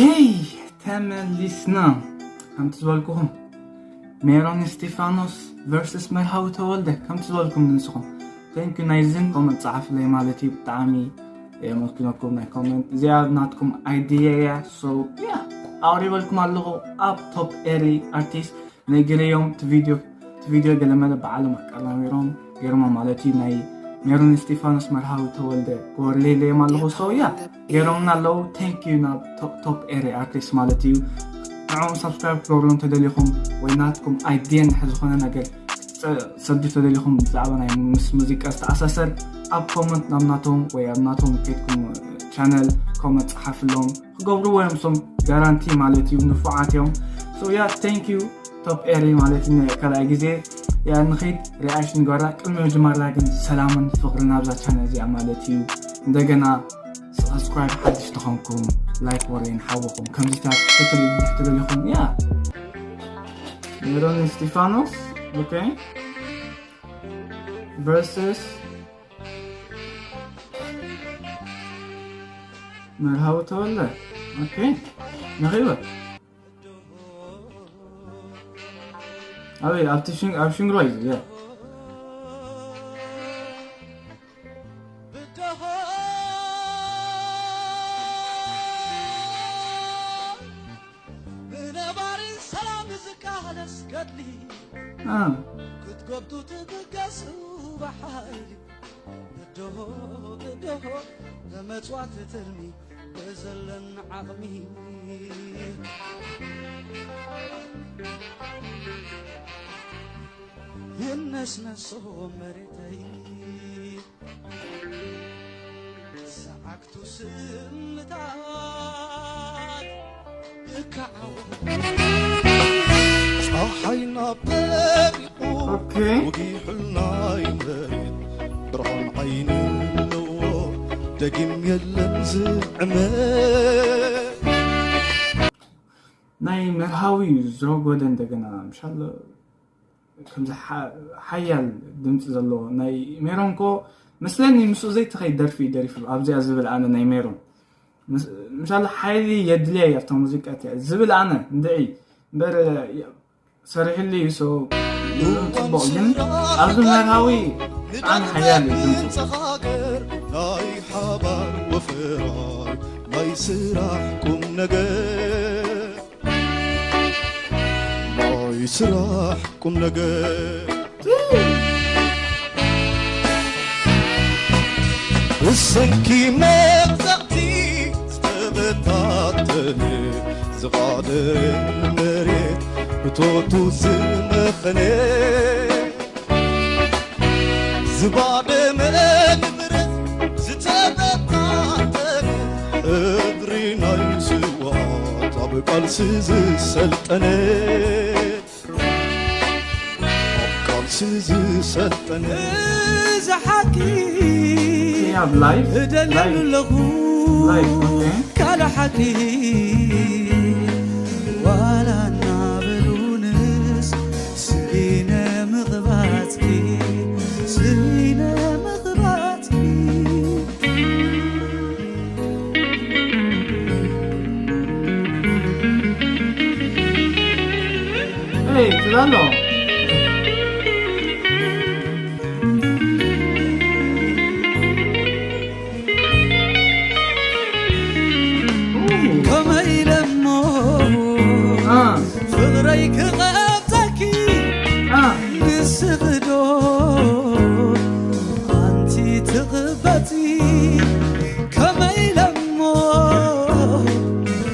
ሄይ፣ ተመሊስና። ከምቲ ዝበልኩኹም፣ ሜሮን እስጢፋኖስ ቨርሰስ መርሃዊ ተወልደ፣ ከምቲ ዝበልኩም ንስኹም። Thank you ናይዝን ኮመንት ጸሓፍለይ ማለት እዩ። ብጣዕሚ የመስግነኩም ናይ ኮመንት። እዚኣ ናትኩም ኣይድያ እያ። So yeah፣ ኣቕሪበልኩም ኣለኹ ኣብ ቶፕ ኤሪ ኣርቲስት። ነጊረዮም እቲ ቪድዮ፣ እቲ ቪድዮ ገለመለ ባዕሎም ኣቀናቢሮም ገይሮማ ማለት እዩ። ናይ ሜሮን እስጢፋኖስ መርሃዊ ተወልደ ክወርለይለዮም ኣለኹ። So yeah፣ ገይሮምና ኣለዉ። Thank you ናብ ቶፕ ኤሪ ኣርቲስት ማለት እዩ። ንዕኦም ሳብስክራይብ ክገብሮም ተደሊኹም ወይ ናትኩም ኣይድያ እንድሕር ዝኾነ ነገር ክትሰዱ ተደሊኹም ብዛዕባ ናይ ምስ ሙዚቃ ዝተኣሳሰር ኣብ ኮመንት ናብ ናቶም ወይ ኣብ ናቶም ከይድኩም ቻነል ኮመንት ጸሓፍሎም። ክገብርዎ እዮም ሶም ጋራንቲ ማለት እዩ። ንፉዓት እዮም። So yeah, thank you ቶፕ ኤሪ ማለት እዩ። ካልኣይ ግዜ ያ ንኺድ ሪኣክሽን ንገብራ። ቅድሚ ምጅማርና ግን ሰላምን ፍቕርን ኣብዛ ቻነል እዚኣ ማለት እዩ። እንደገና ሳብስክራይብ ሓድሽ ተኾንኩም ላይክ ወሬን ሓወኹም ከምዚታት ክትሪኡ ትደሊኹም። ያ ሜሮን እስጢፋኖስ okay versus መርሃዊ ተወልደ okay። ነኺበ ኣበይ ኣብቲ ሽን- ኣብ ሽንግሮ እዩ ያ ብነባርን ሰላም ዝቃለስ ገድሊ አ ክትጎብጡ ትብገሱ ብሓይሊ ብድሆ ብድሆ ተመጽዋት ትልሚ ብዘለን ዓቕሚ ይነስነሶ መሬተይ ሰዓግቱ ስምታት ይከዓው ጸሓይና በሪቑ Okay. ውጊሑልና እዩ መሬት ብርሃን ዓይኒ ኣለዎ ደጊም የለን ዝዕመት ናይ መርሃዊ ዝረጎደ እንደገና ምሻለ ከምዚ ሓ- ሓያል ድምፂ ዘለዎ ናይ ሜሮን ኮ መስለኒ ምስኡ ዘይተኸይ ደርፊ እዩ ደሪፉ ኣብዚኣ ዝብል ኣነ ናይ ሜሮን ምስ- ምሻለ ሓይሊ የድልያ እዩ ኣብታ ሙዚቃ እቲኣ ዝብል ኣነ እንድዒ እምበር ሰሪሕሉ እዩ so ጽቡቕ ግን ኣብዚ መርሃዊ ብጣዕሚ ሓያል እዩ ድምፁ ጸሃገር ናይ ሓባር ወፍራይ ናይ ስራሕ ቁም ነገር ናይ ስራሕ ቁም ነገር ብሰንኪ መግዛእቲ ዝተበታተነ ዝቓደረ መሬት እቶቱ ዝመኸነ ዝባደመ ንብረት ዝተበታተነ እግሪ ናይ ስውኣት ኣብ ቃልሲ ዝሰልጠነ ኣብ ቃልሲ ዝሰልጠነ እዚ ሓቂ ኣብ ላይፍ እደልሉ ኣለኹ ላይፍ okay ካልእ ሓቂ ዋላ እናበሉንስ ስኢነ ምኽባትኪ ስኢነ ምኽባትኪ Hey, ትላሎ ከመይ ኢለሞ ፍቕረይ ክቐብጸኪ ንስኺ ዶ ኣንቲ ትቕበጺ ከመይ ኢለሞ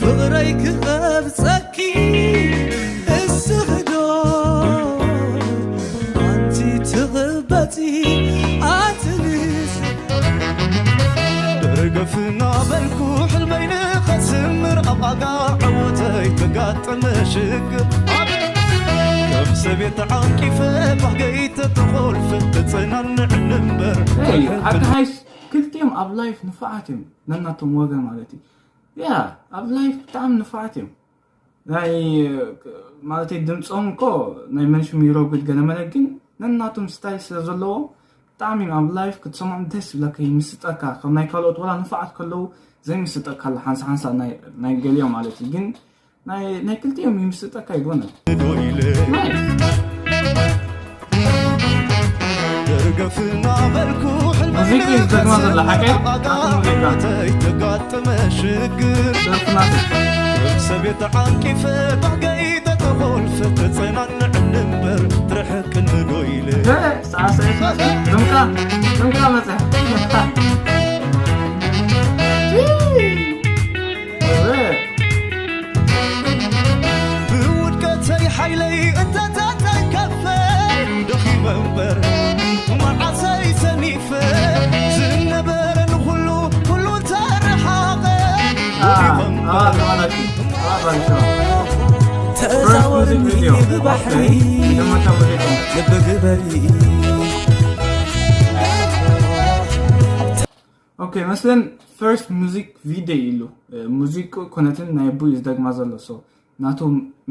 ፍቕረይ ክቐብጸኪ እስኺ ዶ ኣንቲ ትቕበጺ ኣትሊስ ደርገፍ እናበልኩ ሕልመይ ንኸስምር ኣብ ዋጋ ዕውተይ ተጋጠመ ሽግር ከም ሰብየት ተዓቂፈ ባህገይ ተተኾልፈ ተጸናንዕኒ እምበር Hey, ኣካይሽ ክልቲኦም ኣብ ላይፍ ንፉዓት እዮም ነናቶም ወገን ማለት እዩ ያ ኣብ ላይፍ ብጣዕሚ ንፉዓት እዮም ናይ ማለተይ ድምፆም እኮ ናይ መንሽም ይረጉድ ገለመለ ግን ነናቶም ስታይል ስለ ዘለዎም ብጣዕሚ ኣብ ላይፍ ክትሰምዖም ደስ ዝብለካ፣ ይምስጠካ። ከም ናይ ካልኦት ዋላ ንፉዓት ከለዉ ዘይምስጠካ ኣሎ ሓንሳ ሓንሳ፣ ናይ ገሊኦም ማለት እዩ። ግን ናይ ክልቲኦም ይምስጠካ ይጎነ። ደርገፍና በልኩ ሕልመይተጋጠመ ሽግር ሰብ የተዓቂፈ ባገይተ ተኾልፈ ተጸናንዕን እምበር ትርሕቅን ዶ ኢለ ብውድቀተይ ሓይለይ እንተተተንከፈ ደኺመ እምበር መዓሰይ ሰኒፈ ዝነበረ ንኹሉ ኩሉ ተረሓቐ ተዛወርኒ ብባሕሪ ልቢ ግበሪ ኦኬ መስለን ፈርስት ሙዚክ ቪዲዮ ኢሉ ሙዚቁ ኮነትን ናይ ኣቦ እዩ ዝደግማ ዘሎ። ሶ ናቱ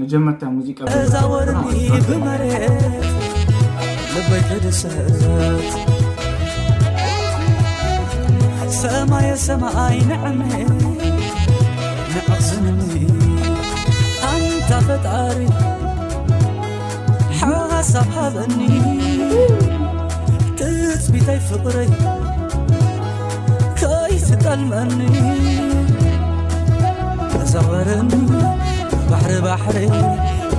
መጀመርታ ሙዚቃ ተዛወርኒ ብመሬት ልበይ ክድሰት ሰማየ ሰማይ ንዕመ ንዕቕስንኒ ኣንታ ፈጣሪ ሓሳብ ሃበኒ ትጽቢተይ ፍቕረይ ከይትጠልመኒ ተዛወርኒ ባሕሪ ባሕሪ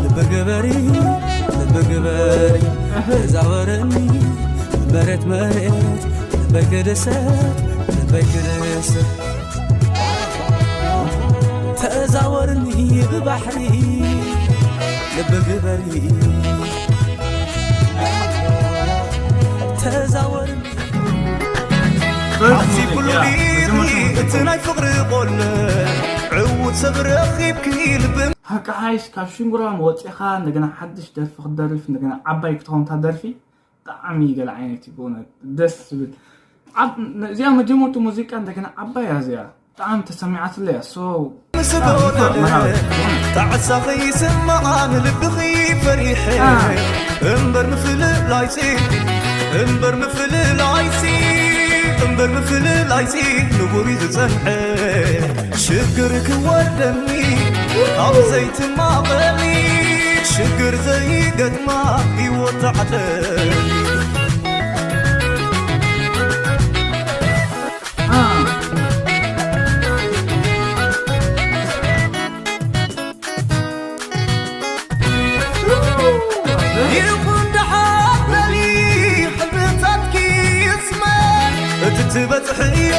ልቢ ግበሪ ልቢ ግበሪ ተዛወርኒ መሬት መሬት ልበይ ክድሰት ልበይ ክድሰት ተዛወርኒ ብባሕሪ ልቢ ግበሪ ተዛወርኒ ኣብዚ ኩሉ ዲኺ እቲ ናይ ፍቕሪ ቆለ ዕዉት ሰብ ረኺብኪ ልቢ ሃቃሓይስ ካብ ሽንጉራም ወፂኻ እንደገና ሓድሽ ደርፊ ክደርፍ እንደገና ዓባይ ክትኸውን እታ ደርፊ ብጣዕሚ ገለ ዓይነት እዩ ብእውነት ደስ ዝብል። እዚኣ መጀመርቱ ሙዚቃ እንደገና ዓባይ እያ እዚኣ ብጣዕሚ ተሰሚዓትለይ እያ። So ምስ ጎደለ ጣዕሳ ኸይስምዓ ንልብኺ ፈሪሐ እምበር ምፍልላይሲ እምበር ምፍልላይሲ እምበር ምፍልላይሲ ንቡር እዩ ዝጸንሐ ሽግር ክወርደኒ ካብ ዘይትማቐኒ ሽግር ዘይገጥማ ህይወት ተዓደል ይኹን ደሓር በሊ ሕልምታትኪ ይስመር እቲ ትበጽሕዮ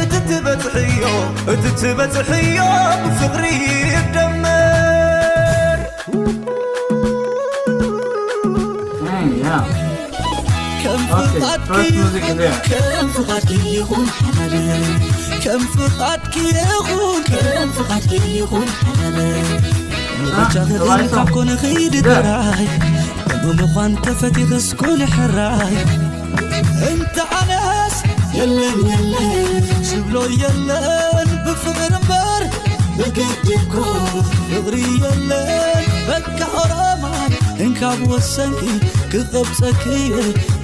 እቲ ትበጽሕዮ እቲ ትበጽሕዮ ብፍቕሪ ይደመር ከም ፍቓድኪ ከም ፍቓድኪ ይኹን ሓመድ ከም ፍቓድኪ ይኹን ከም ፍቓድኪ ይኹን ሓመድ ምርጫ ተጠይምካ ኮነ ኸይድ ጥራይ ብምዃን ተፈቲኽስ ኮነ ሕራይ እንተ ኣነስ የለን የለን ዝብሎ የለን ብፍቕር እምበር ብግዲ እኮ ፍቕሪ የለን በቃ ኦሮማን እንካብ ወሰንኪ ክቐብፀኪ እየ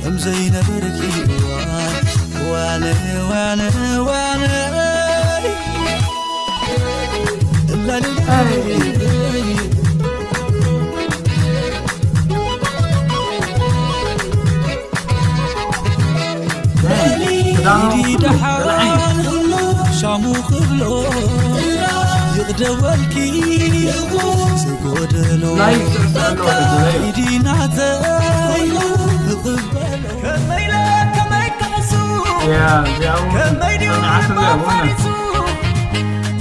ከም ዘይነበርኪ እዋን ዋነ ዋነ ዋነ ሻሙ ክብሎ ይቕደወልኪ ዘይጎደሎ ኢዲ ናተይ ንቕበሎ ከመይ ኢለ ከመይ ክሕሱ ከመይ ድዩ ልባ ፈሪሱ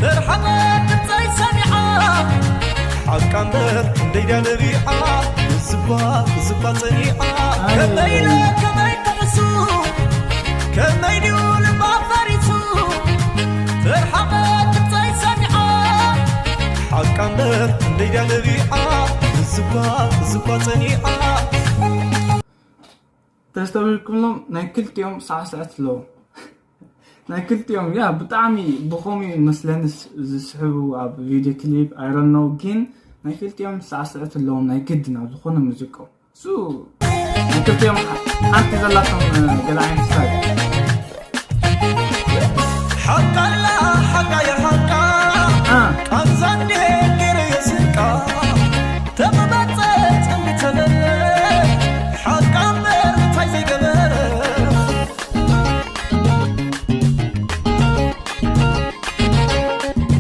ተርሓቐ ድምፀይ ሰሚዓ ሓቃ እምበር ክንደይ ድያ ነቢዓ ዝባ ዝባ ጸኒዓ ከመይ ኢለ ከመይ ክሕሱ ከመይ ድዩ ልባ ፈሪሱ ተርሓቐ ድምፀይ ሰሚዓ ሓቃ እምበር ክንደይ ድያ ነቢዓ ዝባ ዝባ ጸኒዓ ተስተብህልኩሎም ናይ ክልቲኦም ሳዕስዕት ኣለዎ ናይ ክልቲኦም ያ ብጣዕሚ ብኸምኡ መስለኒ ዝስሕቡ ኣብ ቪድዮ ክሊፕ ኣይረኖ ግን ናይ ክልቲኦም ሳዕስዕት ኣለዎም ናይ ግድን ኣብ ዝኾነ ሙዚቆም ሱ ክልቲኦም ሓንቲ ዘላቶም ገለ ዓይነት ስታይል ሓቃላ ሓቃ የሓቃ ቃንዛንዴ ገይረ የስቃ ተመመፀ ፅምተበለ ሓቃ እምበር እንታይ ዘይገበረ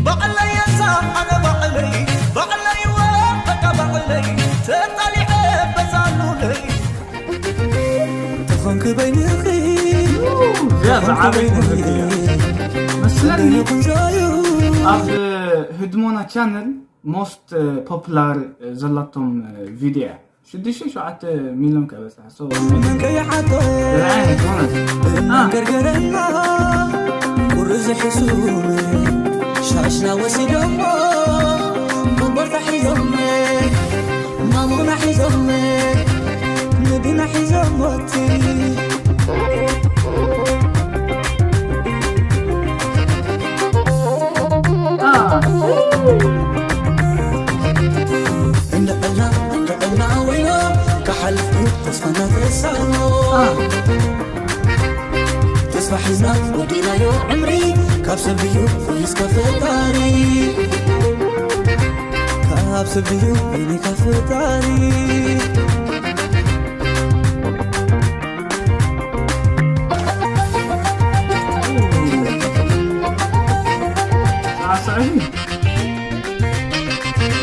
ባዕለይ እዛ ኣነ ባዕለይ ባዕለይ ወቀቃ ባዕለይ ተጣሊዐ በዛሉለይ ተኾንክ በይንኺ እዚኣ ዝዓበየት መግቢ እያ መስለኒ። ይኹን ዛዩ ኣብ ህድሞና ቻነል ሞስት ፖፕላር ዘላቶም ቪድዮ እያ። ሽዱሽተ ሸውዓተ ሚሊዮን ከበፅሓ። So፣ መን ከይሓቶ ገርገረና ቁሪ ዝሕሱም ሻሽና ወሲዶሞ ኮቦርታ ሒዞም ማሙና ሒዞም ምድና ሒዞሞቲ እንድዕልና እንድዕልና ወይኖ ክሓልፍ እዩ ተስፋና ተሳኖ ተስፋ ሒዝና ወዲናዮ ዕምሪ ካብ ሰብ እዩ ወይስ ካብ ፈጣሪ ካብ ሰብ እዩ ወይኒ ካብ ፈጣሪ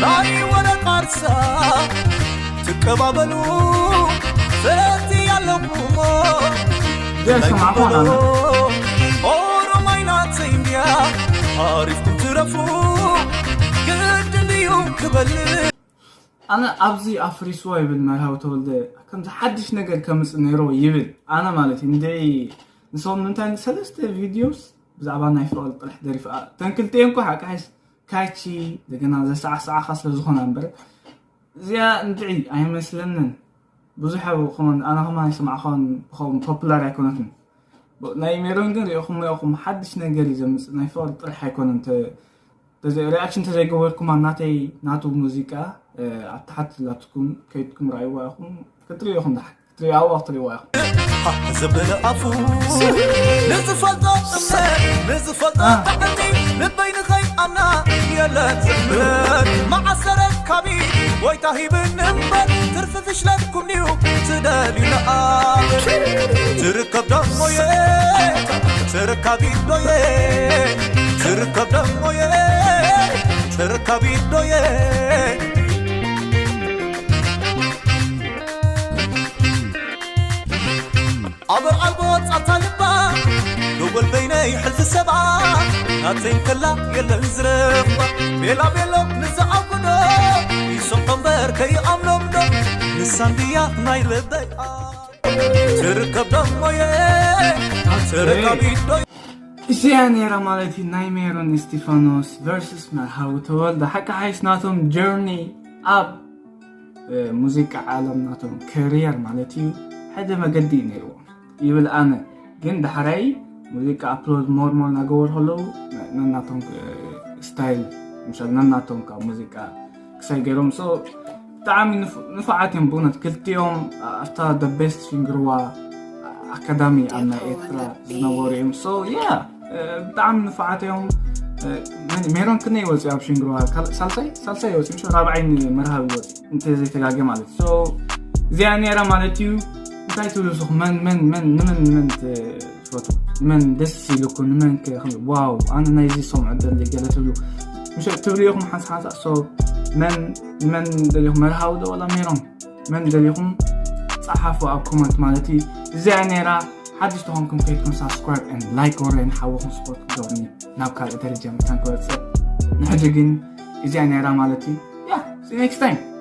ናይ ወረቃርሳ ትቀባበሉ ፈቲ ያለኩሞ ኦሮማይ ናተይ እንዲያ ኣሪፍኩም ትረፉ ግድ እንድዩ ክበል ኣነ ኣብዚ ኣፍሪስዋ ይብል መርሃዊ ተወልደ ከምዚ ሓድሽ ነገር ከምፅእ ነይሮ ይብል ኣነ ማለት እዩ እንደ ንሰም ንምንታይ ሰለስተ ቪድዮስ ብዛዕባ ናይ ፍቕሪ ጥራሕ ደሪፍ ተንክልተየን ኮ ሓቂ ሓይስ ካቺ እንደገና ዘሰዓሰዓኻ ስለ ዝኾነ እምበር እዚኣ እንድዒ ኣይመስለንን ብዙሕ ኣብ ከመን ኣነ ከማ ይስማዕኻን ብኸም ፖፑላር ኣይኮነትን ናይ ሜሮን ግን ሪእኹም ሪእኹም ሓድሽ ነገር እዩ ዘምፅእ ናይ ፍቕሪ ጥራሕ ኣይኮነን ሪኣክሽን ተዘይገበርኩም ኣብ ናተይ ናቱ ሙዚቃ ኣብ ታሓት ላትኩም ከይድኩም ራእይዋ ኢኹም ክትሪኦ ኢኹም ክትሪኣዋ ክትሪዋ ኢኹም ዘበለ ኣፉ ንዝፈልጦ እምነት ንዝፈልጦ ጣዕሚ ልበይ ንኸይ ኣምና የለን ዝምነት መዓሰረት ካቢ ወይታ ሂብን እምበር ትርፊ ፍሽለኩም ድዩ ትደልዩ ንኣብ ትርከብ ደሞየ ተረካቢ ዶየ ትርከብ ደሞየ ተረካቢ ዶየ ኣብ ኣልቦ ጻታ ልባ ደወል በይነይ ሕልፊ ሰባ ናተይ ከላ የለን ዝረኽባ ቤላ ቤሎ ንዝዓብዶ ይሰቆምበር ከይኣምኖምዶ ንሳንድያ ናይ ልበይ ትርከብ ደሞየ ትርካቢዶ እዚኣ ነይራ ማለት እዩ ናይ ሜሮን እስቲፋኖስ ቨርስስ መርሃዊ ተወልደ ሓቂ ሓይስ ናቶም ጀርኒ ኣብ ሙዚቃ ዓለም ናቶም ከሪየር ማለት እዩ ሓደ መገዲ እዩ ነይርዎም ይብል ኣነ ግን ዳሕራይ ሙዚቃ ኣፕሎድ ሞርሞር ናገበር ከለዉ ነናቶም ስታይል ምሳል ነናቶም ካብ ሙዚቃ ክሳይ ገይሮም so ብጣዕሚ ንፉዓት እዮም ብእውነት ክልቲኦም ኣብታ the best ፊንግርዋ ኣካዳሚ ኣብ ናይ ኤርትራ ዝነበሩ እዮም so yeah ብጣዕሚ ንፉዓት እዮም ሜሮን ክንደይ ወፂኡ ኣብ ሽንግርዋ ሳልሳይ ሳልሳይ ወፂኡ ራብዓይ ንመርሃዊ ወፂኡ እንተ ዘይተጋገ ማለት so እዚኣ ነይራ ማለት እዩ እንታይ ትብሉ ንስኹም መን መን መን ንመን ንመን ትፈቱ መን ደስ ኢልኩ ንመን ዋው ኣነ ናይዚ ሰምዑ ደሊ ገለ ትብሉ ምሽ ትብሉ ኢኹም ሓንሳ ሓንሳ so መን ንመን ደሊኹም መርሃዊ ዶ ወላ ሜሮን መን ደሊኹም ጸሓፉ ኣብ ኮመንት ማለት እዩ እዚኣ ነይራ ሓድሽ ተኾንኩም ከይድኩም ሳብስክራይብ ን ላይክ ወረ ንሓወኹም ስፖርት ክገብርኒ ናብ ካልእ ደረጃ ምታን ክበፅእ ንሕጂ ግን እዚኣ ነይራ ማለት እዩ yeah see you next time